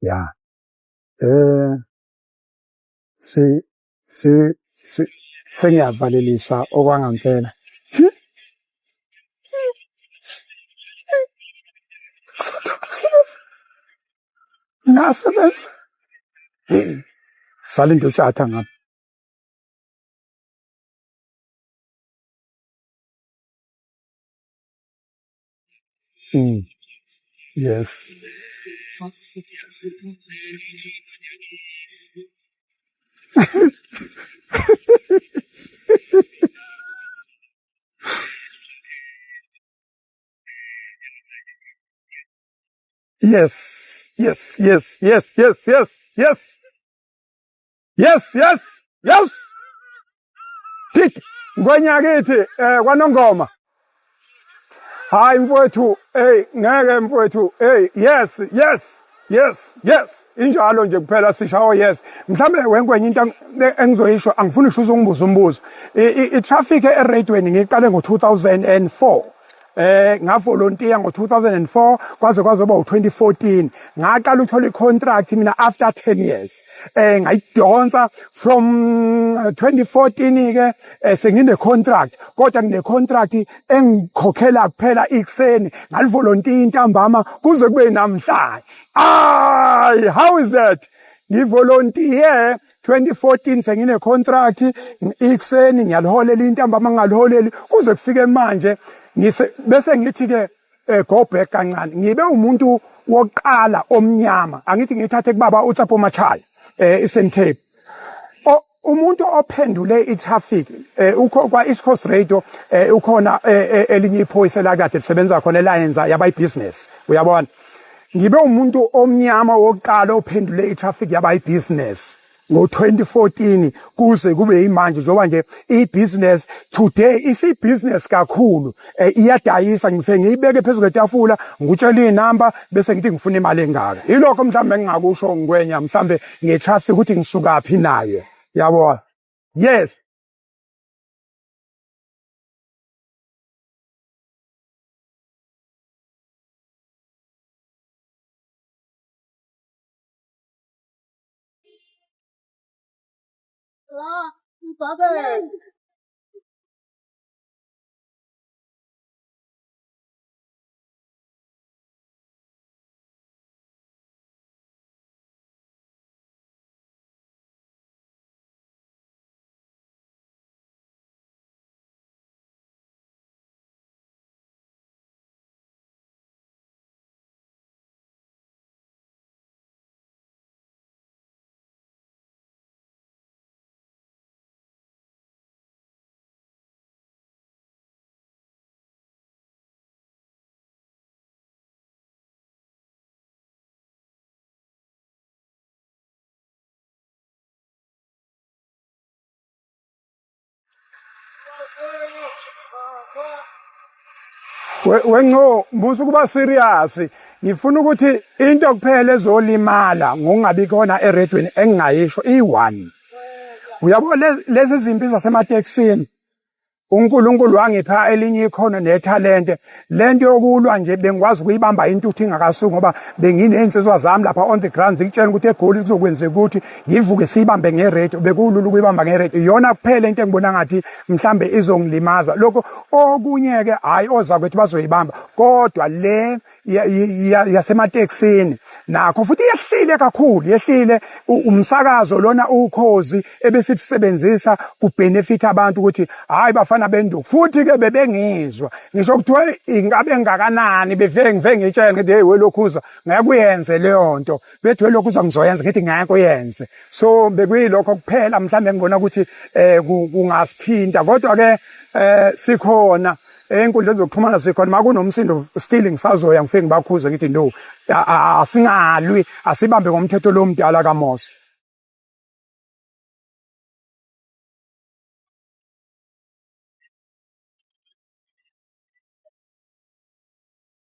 Ya. Eh si si si sengiyavalelisa okwangampela. Ngasebenza. Hey, salinda utshatha ngapha. Yes. Yes. Yes, yes, yes, yes, yes, yes. Yes, yes, yes. Tik ngwenya kithi kwaNongoma. Hayi mfowethu, hey ngeke mfowethu, hey yes, yes, yes, yes. Injalo nje kuphela sishawo yes. Mhlambe wengwenye into engizoyisho angifuni kusho uzongibuza umbuzo. I-traffic eradweni ngiqale ngo-2004. Ngavolontiya ngo-2004 kwaze kwazoba u-2014 ngaqala ukuthola i-contract mina after 10 years. Ngayidonsa from 2014 ke sengine contract kodwa ngine contract engikhokhela kuphela ikuseni ngalivolontiya intambama kuze kube namhlanje. Ay, how is that? Ngivolontiye 2014 sengine contract ikuseni ngiyaliholela intambama ngaliholeli kuze kufike manje ngise bese ngithi ke go back kancane ngibe umuntu wokuqala omnyama angithi ngithathe kubaba uTsapho Machaya Eastern Cape umuntu ophendule i-traffic ukho kwa East Coast Radio ukhona elinye iphoyisa la kade lisebenza khona elayenza yaba ibusiness uyabona ngibe umuntu omnyama wokuqala ophendule i-traffic yaba ibusiness ngo-2014 kuze kube yimanje njengoba nje i-business today isi-business kakhulu iyadayisa ngifike ngiyibeke phezu kwetafula ngikutshela iy'namba bese ngithi ngifuna imali engaka yilokho mhlawumbe engingakusho ngwenya mhlawumbe nge-traffic ukuthi ngisukaphi naye yabo. Yes. Wenco musa ukuba serious ngifuna ukuthi into kuphela ezolimala ngokungabi khona eredweni engingayisho i-one uyabo lezi zimpi zasematekisini uNkulunkulu wangipha elinye ikhono nethalente lento yokulwa nje bengikwazi ukuyibamba intuthu ingakasuki ngoba benginey'nsizwa zami lapha on the ground zikutshela ukuthi eGoli kuzokwenzeka ukuthi ngivuke siyibambe ngeredio bekulula ukuyibamba ngeredio iyona kuphela into engibona ngathi mhlambe izongilimaza lokho okunye-ke hhayi ozakwethu bazoyibamba kodwa le yasematekisini nakho futhi yehlile kakhulu yehlile umsakazo lona ukhozi ebesisebenzisa kubenefit abantu ukuthi hayi bafana benduku futhi ke bebengizwa ngisho kuthiwa ingabe ngakanani bevele ngive ngitshela ngithi hey welokhuza ngeke uyenze leyo nto bethi welokhuza ngizoyenza ngithi ngeke uyenze so bekuyilokho kuphela mhlawumbe ngibona ukuthi kungasithinta kodwa ke sikhona ey'nkundleni zokuxhumana sikhona uma kunomsindo still ngisazoya ngifike ngibakhuze ngithi no asingalwi asibambe ngomthetho lo mdala kaMose.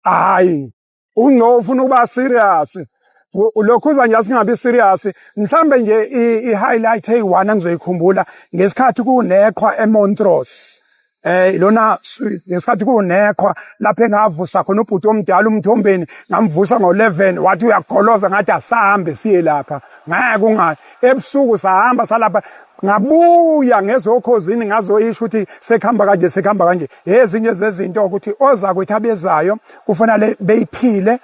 Hayi ungco ufuna ukuba serious lokhuza nje asingabi serious mhlambe nje i-highlight eyi-one angizoyikhumbula ngesikhathi kuneqhwa eMontrose. Lona ngesikhathi kunekhwa lapho engavusa khona ubhuti omdala uMthombeni, ngamvusa ngo-11, wathi uyagoloza, ngathi asahambe siye lapha, ngeke ungayi ebusuku. Sahamba salapha, ngabuya ngezokhozini, ngazoyisho ukuthi sekuhamba kanje, sekuhamba kanje. Ezinye zezinto ukuthi ozakwethu abezayo kufanele beyiphile,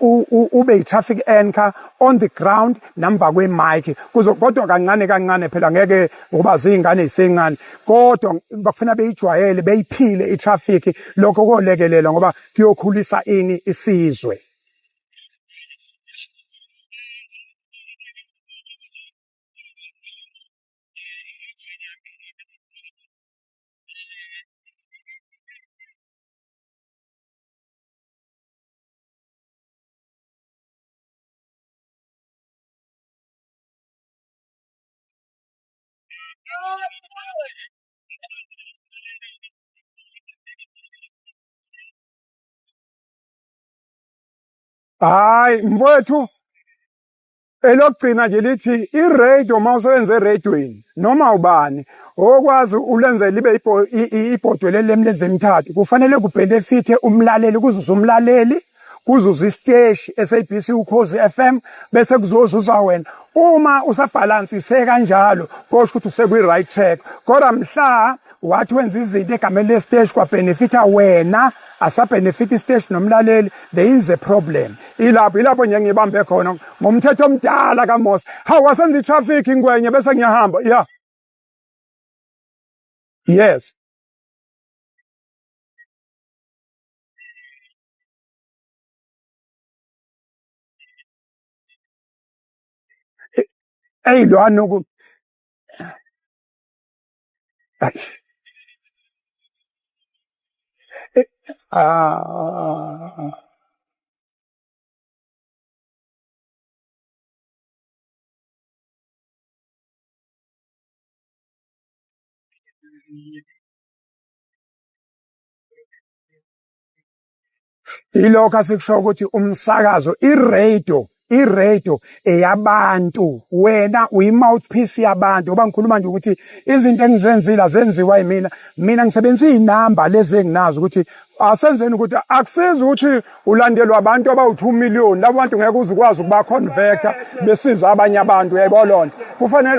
ube yi-traffic anchor on the ground namva kwe-mic kuzo, kodwa kancane kancane phela, ngeke ngoba ziyingane yisencane, kodwa bafuna beyijwayele, beyiphile i-traffic. Lokho kolekelela ngoba kuyokhulisa ini isizwe. Hayi mfowethu, elokugcina nje lithi i-radio, uma usebenza eradweni noma ubani okwazi ulenze libe ibhodwe leli lemlenze emithathu, kufanele kubhenefithe umlaleli, kuzuze umlaleli, kuzuza isiteshi SABC Ukhozi FM, bese kuzozuza wena. Uma usabhalansise kanjalo, kosho ukuthi usekwi-right track. Kodwa mhla wathi wenza izinto egameni lesiteshi kwabhenefitha wena, asabhenefitha isiteshi nomlaleli, there is a problem. Ilapho nje ngibambe khona ngomthetho omdala kaMose. Hawu, wasenza i-traffic ingwenye bese ngiyahamba. Yeah, yes. Eyi, lwana ku ayi. Ah. Ilokho asikusho ukuthi umsakazo, i-radio eyabantu, wena uyi-mouthpiece yabantu. Ngoba ngikhuluma nje ukuthi izinto engizenzile azenziwa yimina, mina ngisebenzisa iy'namba lezi enginazo ukuthi asenzeni, ukuthi akusizi ukuthi ulandelwa abantu abawu-2 million, labo bantu ngeke uze ukwazi ukuba-converta besiza abanye abantu. Uyayibona lona,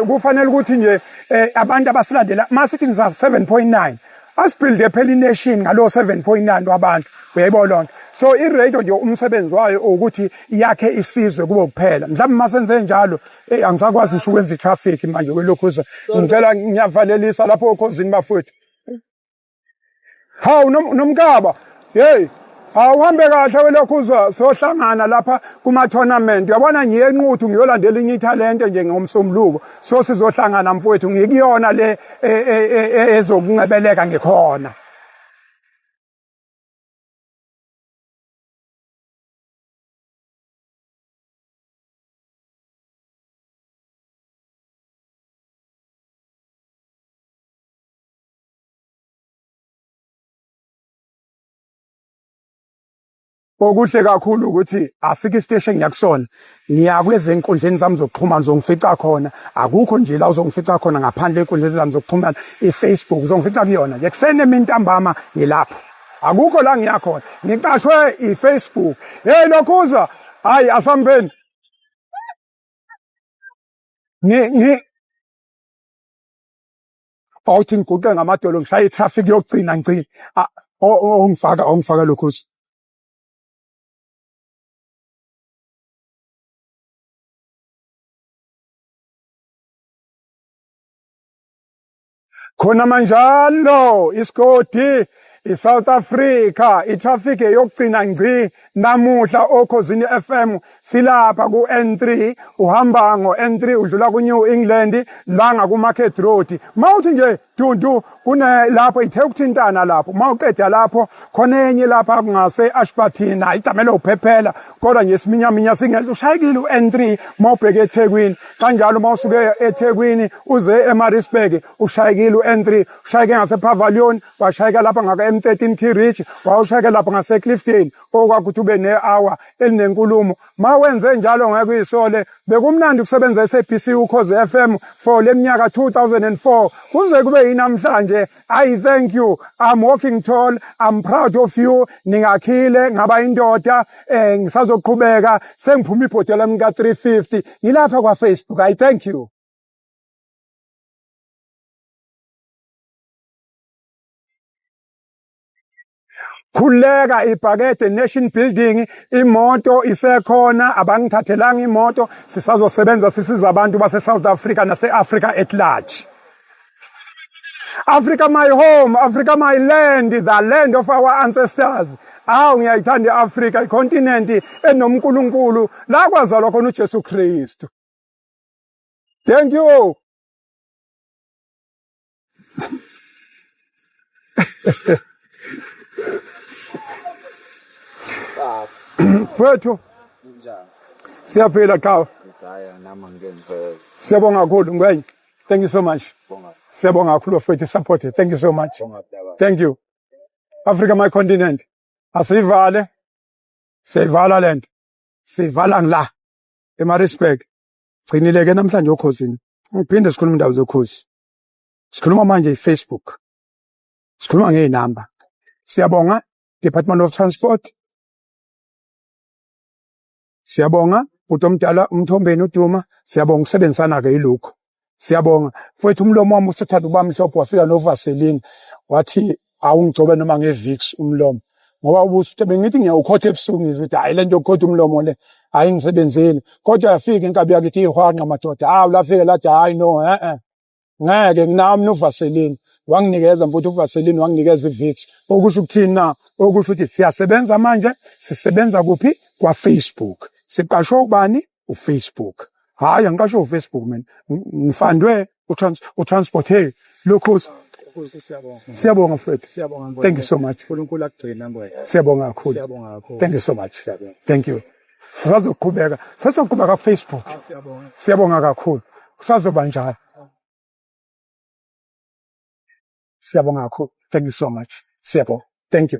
kufanele ukuthi nje abantu abasilandela, masithi ngisa 7.9, asibuilde phela ination ngalo 7.9 wabantu. Uyayibona lona, so i-radio nje umsebenzi wayo ukuthi yakhe isizwe kube kuphela. Mhlawumbe masenze njalo, hey, angisakwazi ngisho ukwenza i-traffic manje kwelokhuza. Ngicela, ngiyavalelisa lapho okhozini bafowethu. Hawu, nomkaba, hey, awuhambe kahle welokhuza, sohlangana lapha kuma-tournament. Uyabona, ngiye eNquthu, ngiyolandela inye ithalente nje ngomsombuluko, so sizohlangana mfowethu. Ngikuyona le ezokuncebeleka ngikhona. Okuhle kakhulu ukuthi asikho isiteshi engiyakusona, ngiya kwezenkundleni zami zokuxhumana, uzongifica khona. Akukho nje la uzongifica khona ngaphandle enkundleni zami zokuxhumana, i-Facebook uzongifica kuyona nje ekuseni, emini, ntambama ngilapho. Akukho la ngiya khona, ngiqashwe i-Facebook. Hey lokhuza, hayi, asambeni. Ngi ngi awuthi ngiguqe ngamadolo, ngishaye i-traffic yokugcina, ngigcine ongifaka lokhuza. Khona manjalo isigodi iSouth Africa, itraffic eyokugcina ngci namuhla okhozini FM. Silapha ku-N3, uhamba ngo-N3 udlula ku-New England la ngaku-Market Road, mawuthi nje dundu kune lapho ithe ukuthintana lapho. Mawuqeda lapho, khona enye lapha kungase Ashburton, nayo ijamele uphephela, kodwa nje isiminyaminya singehla. Ushayekile u-N3 mawubheke eThekwini kanjalo, mawusuke eThekwini uze eMaritzburg ushayekile u-N3, ushayeke ngase-Pavilion, washayeka lapha ngaka-M13 Key Ridge, wawushayeka lapha ngase-Clifton. Okwakuthi ube ne-hour elinenkulumo, ma wenze njalo ngeke uyisole. Bekumnandi ukusebenza SABC Ukhozi FM for leminyaka 2004 kuze kube. Namhlanje I thank you. I'm walking tall. I'm proud of you. Ningakhile ngaba indoda, ngisazoqhubeka sengiphuma ibhodo lami ka 350 ngilapha kwa Facebook. I thank you. Khuleka ibhakede nation building, imoto isekhona, abangithathelanga imoto, sisazosebenza sisiza abantu base South Africa nase Africa at large. Africa my home, Africa my land, the land of our ancestors. Awu, ngiyayithanda iAfrica, icontinent enoMkulunkulu la kwazalwa khona uJesu Kristu. Thank you. Mfethu. Kunjani? Siyaphila qhawe. Ngithi hhayi nami angike ngivele. Siyabonga kakhulu Ngwenya. Thank you so much. Bonga. Siyabonga kakhulu bafethu, support. Thank you so much. Bonga baba. Thank you. Africa my continent. Asivale. Siyivala lento. Sivala ngila. eMaritzburg. Gcinile ke namhlanje okhosini. Ngiphinde sikhuluma indaba zokhozi. Sikhuluma manje iFacebook. Sikhuluma ngey'namba. Siyabonga Department of Transport. Siyabonga bhuti omdala uMthombeni uDuma. Siyabonga ukusebenzisana ke yilokhu. Siyabonga. Mfowethu, umlomo wami usethanda ukuba mhlophe, wafika noVaseline wathi awungigcobe noma ngeVicks umlomo. Ngoba ubuthi bengithi ngiyawukhotha ebusuku, ngithi hayi lento yokukhotha umlomo le hayi ngisebenzile. Kodwa yafika inkabi yakithi ihwanqa madoda. Hawu, lafika lathi hayi no, ngeke nginawo mina uVaseline. Wanginikeza mfowethu uVaseline, wanginikeza iVicks. Okusho ukuthini na? Okusho ukuthi siyasebenza manje, sisebenza kuphi? Kwa Facebook. Siqashwe ubani? uFacebook. Hayi, angiqashwe uFacebook mina. Ngifandwe uTransport. Hey, lokho Siyabonga. Siyabonga mfowethu. Siyabonga. Thank you so much. uNkulunkulu akugcina Ngwenya. Siyabonga kakhulu. Siyabonga kakhulu. Thank you so much. Siyabonga. Thank you. Sisazoqhubeka. Sisazoqhubeka ku Facebook. Siyabonga. Siyabonga kakhulu. Kusazoba njalo. Siyabonga kakhulu. Thank you so much. Siyabonga. Thank you.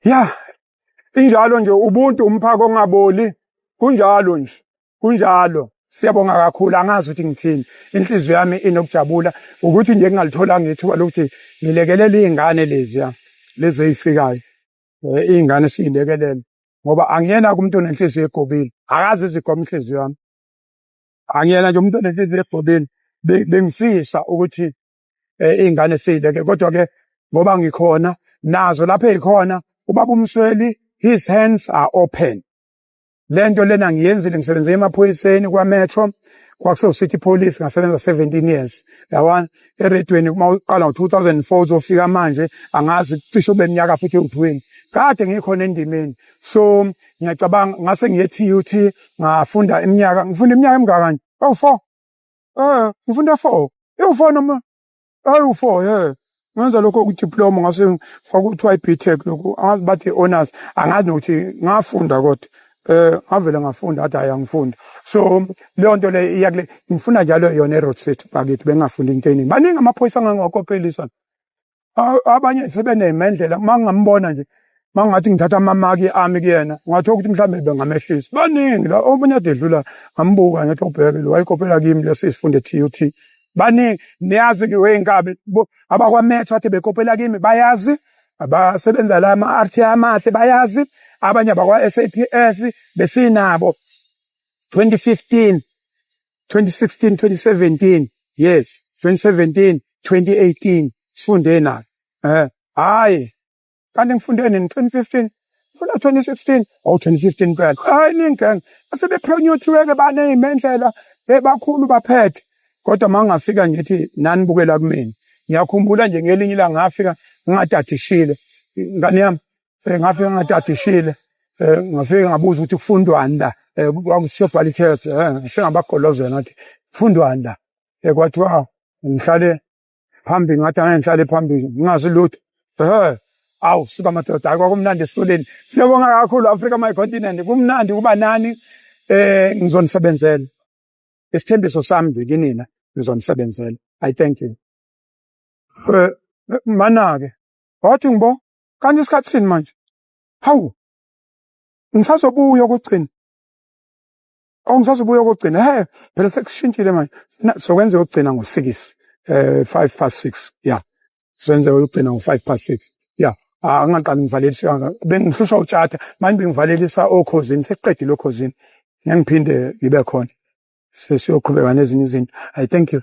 Yeah, injalo nje ubuntu, umphako ongaboli. Kunjalo nje. Kunjalo. Siyabonga kakhulu, angazi ukuthi ngithini. Inhliziyo yami inokujabula ukuthi nje ngingalitholanga ithuba lokuthi ngilekelele izingane leziya lezi ezifikayo. Izingane siyilekelele ngoba angiyena kumuntu onenhliziyo egobile. Akazi izigoma inhliziyo yami. Angiyena nje umuntu onenhliziyo egobile. Bengifisa ukuthi izingane siyileke, kodwa ke ngoba ngikhona nazo lapho ezikhona ubaba uMsweli, his hands are open. Lento lena ngiyenzile, ngisebenze emaphoyiseni kwa-Metro, kwakusewu City Police, ngasebenza 17 years. Yabona, eredweni uma uqala ngo-2004 uzofika manje, angazi cishe ube minyaka futhi ewu-20 kade ngikhona endimeni. So ngiyacabanga ngase ngiye TUT, ngafunda iminyaka, ngifunda iminyaka emingaka nje? Ewu-4. Ngifunda 4, ewu-4 noma ewu-4, yeah. Ngenza lokho ku-diploma, ngase ngifaka kuthiwa i-BTech, lokhu angazi bathi i-honors, angazi nokuthi ngafunda, kodwa ngavele ngafunda, ngathi hayi angifunda. So leyo nto le iya kule ngifuna njalo yona e-road safety bakithi, bengafundi into eningi. Baningi amaphoyisa angangiwakopelisa, abanye sebeney'mendlela. Uma ngingambona nje, uma ngathi ngithatha amamaki ami kuyena, ngathiwa ukuthi mhlawumbe bengamehlisa. Baningi la, omunye ade edlula ngambuka ngathi ubheke lo wayikopela kimi lesi sifunde TUT. Baningi, niyazi-ke wey'nkabi abakwa-Metro ade bekopela kimi bayazi, abasebenza la ama-RT amahle bayazi, abanye abakwa-SAPS besinabo 2015, 2016, 2017, yes, 2017, 2018 sifunde nayo. Hayi kanti ngifunde nini? 2015, ngifunda 2016, oh 2015 phela. Hayi ningeng asebepromothiwe-ke, baney'mendlela, bakhulu baphethe. Kodwa uma ngingafika ngithi nanibukela kumina, ngiyakhumbula nje ngelinye ilanga ngafika ngingadadishile, ingane yami, ngafika ngingadadishile, ngafika ngabuza ukuthi kufundwani la, kwakusiyobhala i-test, ngafika ngabagolozela ngathi kufundwani la, kwathiwa ngihlale phambili, ngathi angeke ngihlale phambili ngingazi lutho. Awu suka madoda, hayi kwakumnandi esikoleni. Siyabonga kakhulu Africa my continent, kumnandi kuba nani. Ngizonisebenzela, isithembiso sami nje kinina, ngizonisebenzela. I thank you. Mana-ke wathi ngibo kanti isikhathi sini manje? Hawu, ngisazobuya okugcina. Oh, ngisazobuya okugcina. He, phela sekushintshile manje. Sokwenza yokugcina ngo-6. 6:05, yeah, senze ukugcina ngo-6:05, yeah. Angaqali ngivalelisa kangaka, bengihlushwa utshatha manje, bengivalelisa okhozini, sekuqedile okhozini, ngiphinde ngibe khona, sesiyoqhubeka nezinye izinto. I thank you.